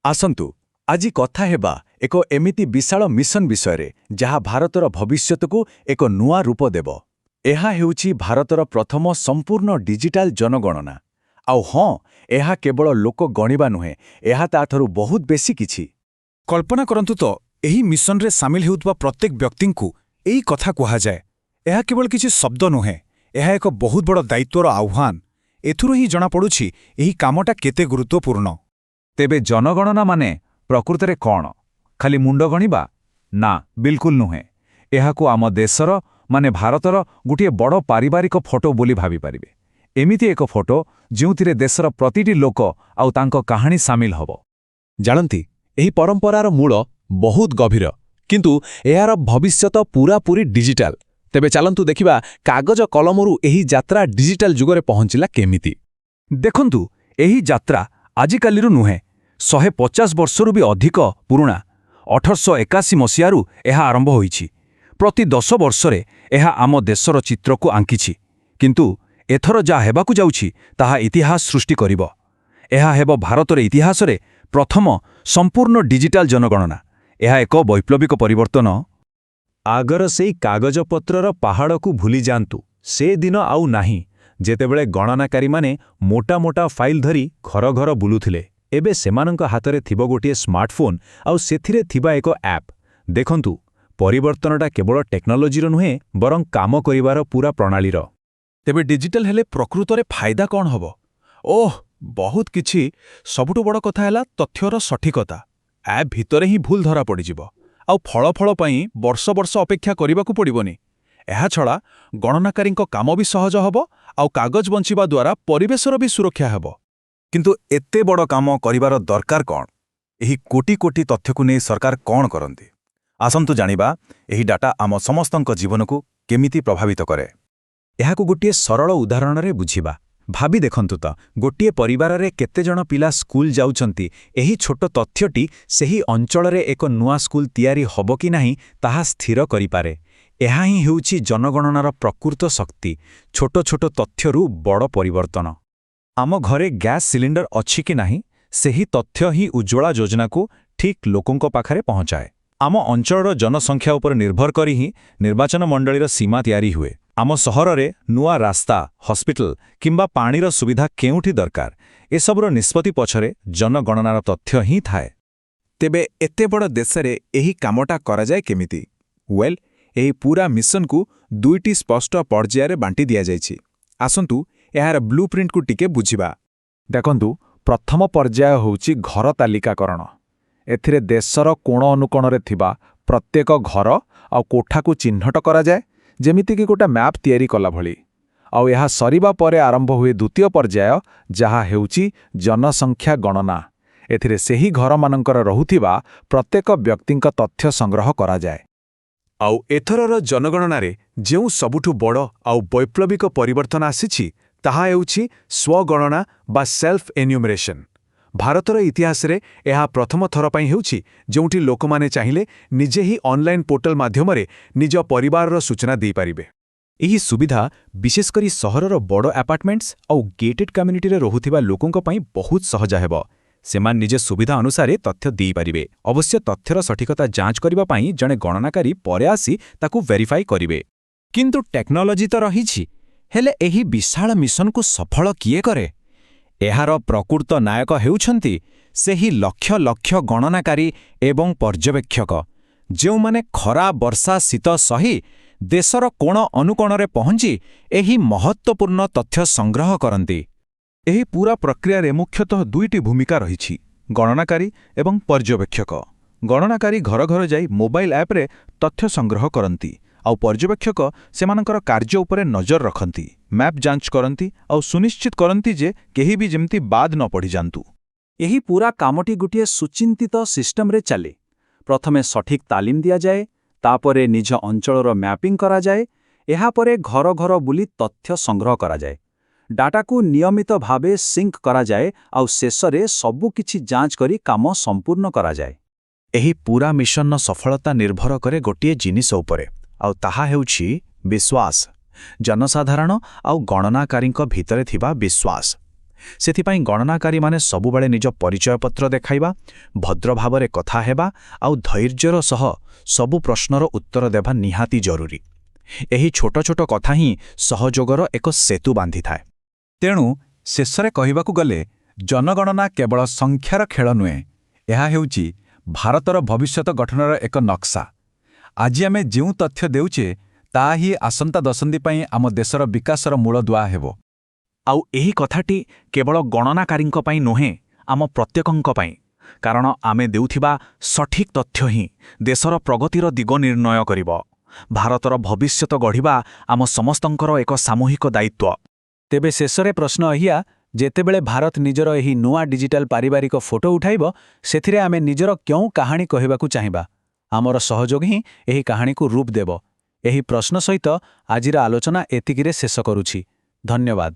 ଆସନ୍ତୁ, ଆଜି କଥା ହେବା ଏକ ଏମିତି ବିଶାଳ ମିଶନ ବିଷୟରେ, ଯାହା ଭାରତର ଭବିଷ୍ୟତକୁ ଏକ ନୂଆ ରୂପ ଦେବ। ଏହା ହେଉଛି ଭାରତର ପ୍ରଥମ ସମ୍ପୂର୍ଣ୍ଣ ଡିଜିଟାଲ ଜନଗଣନା। ଆଉ ହଁ, ଏହା କେବଳ ଲୋକ ଗଣିବା ନୁହେଁ, ଏହା ତାଠାରୁ ବହୁତ ବେଶୀ କିଛି। କଳ୍ପନା କରନ୍ତୁ ତ, ଏହି ମିଶନରେ ସାମିଲ ହେଉଥିବା ପ୍ରତ୍ୟେକ ବ୍ୟକ୍ତିଙ୍କୁ ଏଇ କଥା କୁହାଯାଏ। ଏହା କେବଳ କିଛି ଶବ୍ଦ ନୁହେଁ, ଏହା ଏକ ବହୁତ ବଡ଼ ଦାୟିତ୍ୱର ଆହ୍ୱାନ। ଏଥିରୁ ହିଁ ଜଣାପଡ଼ୁଛି ଏହି କାମଟା କେତେ ଗୁରୁତ୍ୱପୂର୍ଣ୍ଣ। ତେବେ ଜନଗଣନା ମାନେ ପ୍ରକୃତରେ କ'ଣ? ଖାଲି ମୁଣ୍ଡ ଗଣିବା? ନା, ବିଲକୁଲ ନୁହେଁ। ଏହାକୁ ଆମ ଦେଶର, ମାନେ ଭାରତର ଗୋଟିଏ ବଡ଼ ପାରିବାରିକ ଫଟୋ ବୋଲି ଭାବିପାରିବେ। ଏମିତି ଏକ ଫଟୋ ଯେଉଁଥିରେ ଦେଶର ପ୍ରତିଟି ଲୋକ ଆଉ ତାଙ୍କ କାହାଣୀ ସାମିଲ ହେବ। ଜାଣନ୍ତି, ଏହି ପରମ୍ପରାର ମୂଳ ବହୁତ ଗଭୀର, କିନ୍ତୁ ଏହାର ଭବିଷ୍ୟତ ପୂରାପୂରି ଡିଜିଟାଲ। ତେବେ ଚାଲନ୍ତୁ ଦେଖିବା, କାଗଜ କଲମରୁ ଏହି ଯାତ୍ରା ଡିଜିଟାଲ ଯୁଗରେ ପହଞ୍ଚିଲା କେମିତି। ଦେଖନ୍ତୁ, ଏହି ଯାତ୍ରା ଆଜିକାଲିରୁ ନୁହେଁ, 150 ବର୍ଷରୁ ବି ଅଧିକ ପୁରୁଣା। 1881 ମସିହାରୁ ଏହା ଆରମ୍ଭ ହୋଇଛି। ପ୍ରତି 10 ବର୍ଷରେ ଏହା ଆମ ଦେଶର ଚିତ୍ରକୁ ଆଙ୍କିଛି। କିନ୍ତୁ ଏଥର ଯାହା ହେବାକୁ ଯାଉଛି, ତାହା ଇତିହାସ ସୃଷ୍ଟି କରିବ। ଏହା ହେବ ଭାରତର ଇତିହାସରେ ପ୍ରଥମ ସମ୍ପୂର୍ଣ୍ଣ ଡିଜିଟାଲ ଜନଗଣନା। ଏହା ଏକ ବୈପ୍ଳବିକ ପରିବର୍ତ୍ତନ। ଆଗର ସେଇ କାଗଜପତ୍ରର ପାହାଡ଼କୁ ଭୁଲିଯାଆନ୍ତୁ। ସେ ଦିନ ଆଉ ନାହିଁ, ଯେତେବେଳେ ଗଣନାକାରୀମାନେ ମୋଟା ମୋଟା ଫାଇଲ୍ ଧରି ଘର ଘର ବୁଲୁଥିଲେ। ଏବେ ସେମାନଙ୍କ ହାତରେ ଥିବ ଗୋଟିଏ ସ୍ମାର୍ଟଫୋନ୍ ଆଉ ସେଥିରେ ଥିବା ଏକ ଆପ୍। ଦେଖନ୍ତୁ, ପରିବର୍ତ୍ତନଟା କେବଳ ଟେକ୍ନୋଲୋଜିର ନୁହେଁ, ବରଂ କାମ କରିବାର ପୂରା ପ୍ରଣାଳୀର। ତେବେ ଡିଜିଟାଲ ହେଲେ ପ୍ରକୃତରେ ଫାଇଦା କ'ଣ ହେବ? ଓଃ, ବହୁତ କିଛି। ସବୁଠୁ ବଡ଼ କଥା ହେଲା ତଥ୍ୟର ସଠିକତା। ଆପ୍ ଭିତରେ ହିଁ ଭୁଲ ଧରା ପଡ଼ିଯିବ, ଆଉ ଫଳାଫଳ ପାଇଁ ବର୍ଷ ବର୍ଷ ଅପେକ୍ଷା କରିବାକୁ ପଡ଼ିବନି। ଏହାଛଡ଼ା ଗଣନାକାରୀଙ୍କ କାମ ବି ସହଜ ହେବ, ଆଉ କାଗଜ ବଞ୍ଚିବା ଦ୍ୱାରା ପରିବେଶର ବି ସୁରକ୍ଷା ହେବ। କିନ୍ତୁ ଏତେ ବଡ଼ କାମ କରିବାର ଦରକାର କ'ଣ? ଏହି କୋଟି କୋଟି ତଥ୍ୟକୁ ନେଇ ସରକାର କ'ଣ କରନ୍ତି? ଆସନ୍ତୁ ଜାଣିବା, ଏହି ଡାଟା ଆମ ସମସ୍ତଙ୍କ ଜୀବନକୁ କେମିତି ପ୍ରଭାବିତ କରେ। ଏହାକୁ ଗୋଟିଏ ସରଳ ଉଦାହରଣରେ ବୁଝିବା। ଭାବି ଦେଖନ୍ତୁ ତ, ଗୋଟିଏ ପରିବାରରେ କେତେଜଣ ପିଲା ସ୍କୁଲ ଯାଉଛନ୍ତି, ଏହି ଛୋଟ ତଥ୍ୟଟି ସେହି ଅଞ୍ଚଳରେ ଏକ ନୂଆ ସ୍କୁଲ ତିଆରି ହେବ କି ନାହିଁ, ତାହା ସ୍ଥିର କରିପାରେ। ଏହା ହିଁ ହେଉଛି ଜନଗଣନାର ପ୍ରକୃତ ଶକ୍ତି, ଛୋଟ ଛୋଟ ତଥ୍ୟରୁ ବଡ଼ ପରିବର୍ତ୍ତନ। ଆମ ଘରେ ଗ୍ୟାସ୍ ସିଲିଣ୍ଡର ଅଛି କି ନାହିଁ, ସେହି ତଥ୍ୟ ହିଁ ଉଜ୍ଜ୍ୱଳା ଯୋଜନାକୁ ଠିକ୍ ଲୋକଙ୍କ ପାଖରେ ପହଞ୍ଚାଏ। ଆମ ଅଞ୍ଚଳର ଜନସଂଖ୍ୟା ଉପରେ ନିର୍ଭର କରି ହିଁ ନିର୍ବାଚନ ମଣ୍ଡଳୀର ସୀମା ତିଆରି ହୁଏ। ଆମ ସହରରେ ନୂଆ ରାସ୍ତା, ହସ୍ପିଟାଲ କିମ୍ବା ପାଣିର ସୁବିଧା କେଉଁଠି ଦରକାର, ଏସବୁର ନିଷ୍ପତ୍ତି ପଛରେ ଜନଗଣନାର ତଥ୍ୟ ହିଁ ଥାଏ। ତେବେ ଏତେ ବଡ଼ ଦେଶରେ ଏହି କାମଟା କରାଯାଏ କେମିତି? ୱେଲ୍, ଏହି ପୂରା ମିଶନକୁ ଦୁଇଟି ସ୍ପଷ୍ଟ ପର୍ଯ୍ୟାୟରେ ବାଣ୍ଟି ଦିଆଯାଇଛି। ଆସନ୍ତୁ, ଏହାର ବ୍ଲୁ ପ୍ରିଣ୍ଟକୁ ଟିକେ ବୁଝିବା। ଦେଖନ୍ତୁ, ପ୍ରଥମ ପର୍ଯ୍ୟାୟ ହେଉଛି ଘର ତାଲିକାକରଣ। ଏଥିରେ ଦେଶର କୋଣ ଅନୁକୋଣରେ ଥିବା ପ୍ରତ୍ୟେକ ଘର ଆଉ କୋଠାକୁ ଚିହ୍ନଟ କରାଯାଏ, ଯେମିତିକି ଗୋଟେ ମ୍ୟାପ୍ ତିଆରି କଲା ଭଳି। ଆଉ ଏହା ସରିବା ପରେ ଆରମ୍ଭ ହୁଏ ଦ୍ୱିତୀୟ ପର୍ଯ୍ୟାୟ, ଯାହା ହେଉଛି ଜନସଂଖ୍ୟା ଗଣନା। ଏଥିରେ ସେହି ଘରମାନଙ୍କର ରହୁଥିବା ପ୍ରତ୍ୟେକ ବ୍ୟକ୍ତିଙ୍କ ତଥ୍ୟ ସଂଗ୍ରହ କରାଯାଏ। ଆଉ ଏଥରର ଜନଗଣନାରେ ଯେଉଁ ସବୁଠୁ ବଡ଼ ଆଉ ବୈପ୍ଳବିକ ପରିବର୍ତ୍ତନ ଆସିଛି, ତାହା ହେଉଛି ସ୍ୱଗଣନା ବା ସେଲ୍ଫ ଏନ୍ୟୁମରେସନ୍। ଭାରତର ଇତିହାସରେ ଏହା ପ୍ରଥମ ଥର ପାଇଁ ହେଉଛି, ଯେଉଁଠି ଲୋକମାନେ ଚାହିଁଲେ ନିଜେ ହିଁ ଅନଲାଇନ୍ ପୋର୍ଟାଲ ମାଧ୍ୟମରେ ନିଜ ପରିବାରର ସୂଚନା ଦେଇପାରିବେ। ଏହି ସୁବିଧା ବିଶେଷ କରି ସହରର ବଡ଼ ଆପାର୍ଟମେଣ୍ଟସ୍ ଆଉ ଗେଟେଡ୍ କମ୍ୟୁନିଟିରେ ରହୁଥିବା ଲୋକଙ୍କ ପାଇଁ ବହୁତ ସହଜ ହେବ। ସେମାନେ ନିଜ ସୁବିଧା ଅନୁସାରେ ତଥ୍ୟ ଦେଇପାରିବେ। ଅବଶ୍ୟ ତଥ୍ୟର ସଠିକତା ଯାଞ୍ଚ କରିବା ପାଇଁ ଜଣେ ଗଣନାକାରୀ ପରେ ଆସି ତାକୁ ଭେରିଫାଇ କରିବେ। କିନ୍ତୁ ଟେକ୍ନୋଲୋଜି ତ ରହିଛି, ହେଲେ ଏହି ବିଶାଳ ମିଶନକୁ ସଫଳ କିଏ କରେ? ଏହାର ପ୍ରକୃତ ନାୟକ ହେଉଛନ୍ତି ସେହି ଲକ୍ଷ ଲକ୍ଷ ଗଣନାକାରୀ ଏବଂ ପର୍ଯ୍ୟବେକ୍ଷକ, ଯେଉଁମାନେ ଖରା, ବର୍ଷା, ଶୀତ ସହି ଦେଶର କୋଣ ଅନୁକୋଣରେ ପହଞ୍ଚି ଏହି ମହତ୍ତ୍ୱପୂର୍ଣ୍ଣ ତଥ୍ୟ ସଂଗ୍ରହ କରନ୍ତି। ଏହି ପୂରା ପ୍ରକ୍ରିୟାରେ ମୁଖ୍ୟତଃ ଦୁଇଟି ଭୂମିକା ରହିଛି, ଗଣନାକାରୀ ଏବଂ ପର୍ଯ୍ୟବେକ୍ଷକ। ଗଣନାକାରୀ ଘର ଘର ଯାଇ ମୋବାଇଲ ଆପ୍ରେ ତଥ୍ୟ ସଂଗ୍ରହ କରନ୍ତି, ଆଉ ପର୍ଯ୍ୟବେକ୍ଷକ ସେମାନଙ୍କର କାର୍ଯ୍ୟ ଉପରେ ନଜର ରଖନ୍ତି, ମ୍ୟାପ୍ ଯାଞ୍ଚ କରନ୍ତି ଆଉ ସୁନିଶ୍ଚିତ କରନ୍ତି ଯେ କେହି ବି ଯେମିତି ବାଦ ନ ପଡ଼ିଯାଆନ୍ତୁ। ଏହି ପୂରା କାମଟି ଗୋଟିଏ ସୁଚିନ୍ତିତ ସିଷ୍ଟମରେ ଚାଲେ। ପ୍ରଥମେ ସଠିକ୍ ତାଲିମ ଦିଆଯାଏ, ତାପରେ ନିଜ ଅଞ୍ଚଳର ମ୍ୟାପିଂ କରାଯାଏ, ଏହାପରେ ଘର ଘର ବୁଲି ତଥ୍ୟ ସଂଗ୍ରହ କରାଯାଏ। ଡାଟାକୁ ନିୟମିତ ଭାବେ ସିଙ୍କ୍ କରାଯାଏ, ଆଉ ଶେଷରେ ସବୁକିଛି ଯାଞ୍ଚ କରି କାମ ସମ୍ପୂର୍ଣ୍ଣ କରାଯାଏ। ଏହି ପୂରା ମିଶନର ସଫଳତା ନିର୍ଭର କରେ ଗୋଟିଏ ଜିନିଷ ଉପରେ, ଆଉ ତାହା ହେଉଛି ବିଶ୍ୱାସ। ଜନସାଧାରଣ ଆଉ ଗଣନାକାରୀଙ୍କ ଭିତରେ ଥିବା ବିଶ୍ୱାସ। ସେଥିପାଇଁ ଗଣନାକାରୀମାନେ ସବୁବେଳେ ନିଜ ପରିଚୟପତ୍ର ଦେଖାଇବା, ଭଦ୍ର ଭାବରେ କଥା ହେବା ଆଉ ଧୈର୍ଯ୍ୟର ସହ ସବୁ ପ୍ରଶ୍ନର ଉତ୍ତର ଦେବା ନିହାତି ଜରୁରୀ। ଏହି ଛୋଟ ଛୋଟ କଥା ହିଁ ସହଯୋଗର ଏକ ସେତୁ ବାନ୍ଧିଥାଏ। ତେଣୁ ଶେଷରେ କହିବାକୁ ଗଲେ ଜନଗଣନା କେବଳ ସଂଖ୍ୟାର ଖେଳ ନୁହେଁ, ଏହା ହେଉଛି ଭାରତର ଭବିଷ୍ୟତ ଗଠନର ଏକ ନକ୍ସା। ଆଜି ଆମେ ଯେଉଁ ତଥ୍ୟ ଦେଉଛେ, ତାହା ହିଁ ଆସନ୍ତା ଦଶନ୍ଧି ପାଇଁ ଆମ ଦେଶର ବିକାଶର ମୂଳଦୁଆ ହେବ। ଆଉ ଏହି କଥାଟି କେବଳ ଗଣନାକାରୀଙ୍କ ପାଇଁ ନୁହେଁ, ଆମ ପ୍ରତ୍ୟେକଙ୍କ ପାଇଁ। କାରଣ ଆମେ ଦେଉଥିବା ସଠିକ୍ ତଥ୍ୟ ହିଁ ଦେଶର ପ୍ରଗତିର ଦିଗ ନିର୍ଣ୍ଣୟ କରିବ। ଭାରତର ଭବିଷ୍ୟତ ଗଢ଼ିବା ଆମ ସମସ୍ତଙ୍କର ଏକ ସାମୂହିକ ଦାୟିତ୍ୱ। ତେବେ ଶେଷରେ ପ୍ରଶ୍ନ ଏହିଆ, ଯେତେବେଳେ ଭାରତ ନିଜର ଏହି ନୂଆ ଡିଜିଟାଲ ପାରିବାରିକ ଫଟୋ ଉଠାଇବ, ସେଥିରେ ଆମେ ନିଜର କେଉଁ କାହାଣୀ କହିବାକୁ ଚାହିଁବା? ଆମର ସହଯୋଗ ହିଁ ଏହି କାହାଣୀକୁ ରୂପ ଦେବ। ଏହି ପ୍ରଶ୍ନ ସହିତ ଆଜିର ଆଲୋଚନା ଏତିକିରେ ଶେଷ କରୁଛି। ଧନ୍ୟବାଦ।